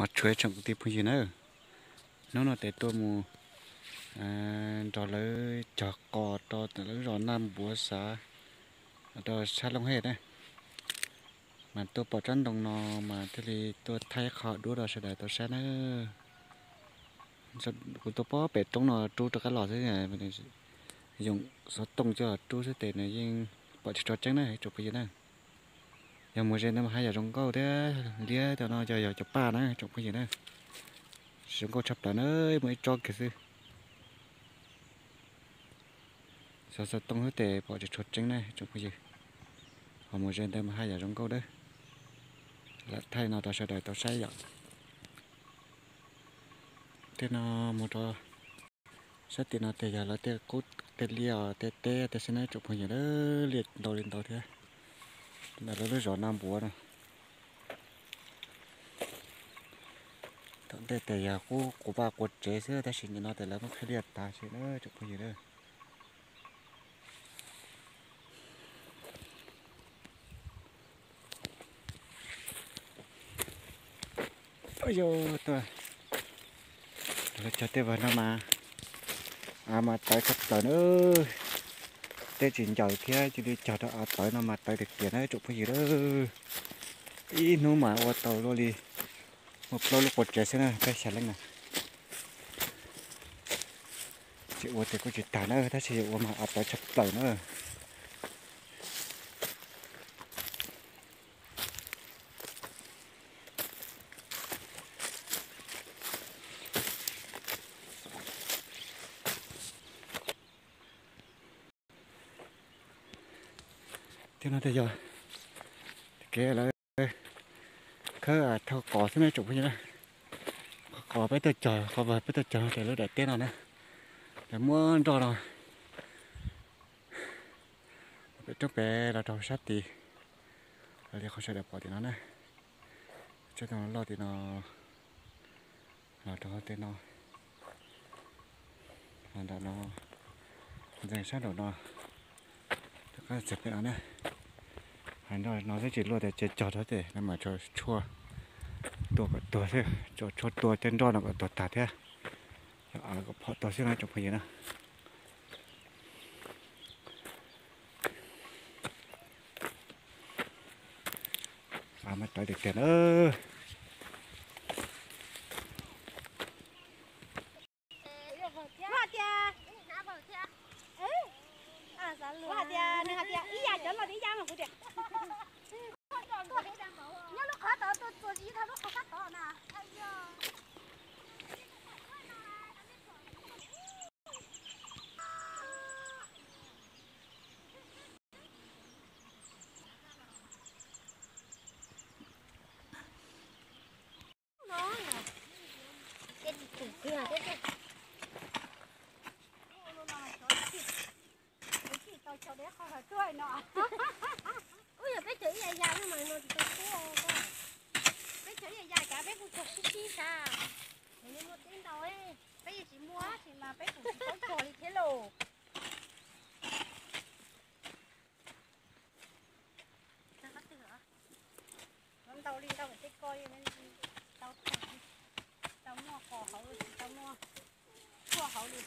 Mos tshua tsoom kwv tij phooj ywg na, hnub no ces tuaj mus nrog lawv cog qos rau lawv zos Naj Npuav xav rau sab Looj Hej na, mas tuaj pom tsob ntoo no mas thiaj li tuaj thaij qhov duab rau sawv daws tau saib na. Kuv tuaj pom pem roob no rub rov qab los xwb, yoom xov tooj coj los rub xwb tes nws yeej pom tsis tshua tseeb na tsoom phooj ywg na. Yog mus ze ntawd mas haj yam zoo nkauj thiab, liab cov no yog cov paj na tsoom phooj ywg na. Zoo nkauj tshaj plaws na, muaj ib tsob kiag xwb. Xov xov tooj xwb tes pom tsis tshua tseeb na tsoom phooj ywg. Ho mus ze ntawd mas haj yam zoo nkauj dawb. Lam thaij no rau sawv daws tau saib yom. Tej no mus rau sab tim no tes yog lawv tej qub tej liaj tej teb tej xwb na tsoom phooj ywg, liaj ntau li ntau thiab. Ntawm lawv lub zos Naj Npuav no. Tom ntej tes yog qub quas vaj quas tsev xwb tab sis nim no tes lawv muab qhib liaj tas xwb na tsoom phooj ywg na. Yog tuaj, lawv cog tej vawg no mas, av mas tawv tshaj plaws na. Teb tsis ncaws thiab cia li cog rau av tawv no mas tawv tiag tiag na tsoom phooj ywg na. Ib hnub mas ua tau luaj li muaj plaub lub quas tsev xwb na, peb xya leej na. Tsis ua ces kuj tsis tag na, tab sis ua mas av tawv tshaj plaws na. Tej no tej yog kev lawv khawb thau qos xwb na tsoom phooj ywg na. Qhov qos peb tuaj cog, qhov vawg peb tuaj cog no ces lub daim teb no na, lawv muab nroj no pem roob pem los rau sab tid, raws li qhov sawv daws pom tim no na. Tsob ntoo loj tim no los rau tej no, nram no, ntxeev sab nraum no, rov qab txog pem no na. Hais nroj no twb tsis luaj tias ces cog rau ces lawv mam tshuaj tua kom tuag xwb, tshuaj tua tej nroj no kom tuag tag thiab, cov av kom phom tuag xwb na tsoom phooj ywg na. Av mas tawv tiag tiag na. Nws hais tias ib yam cov no ib yam mas kuv tias nyob lub qhov tod tuaj txuas zis dhau lub qhov sab tod na. Ub, yog peb cog ib yam yam no mas no tsis tau kub. Peb cog ib yam yam cas peb kuj cog sib sib sav. Nws muaj tib ntau, peb yeej tsis muaj tab sis mas peb kuj tsis paub cog li thiab lauj. Ntau li ntau tej ko tau, tau muaj qos hauv, tsis tau muaj tshuaj hauv li.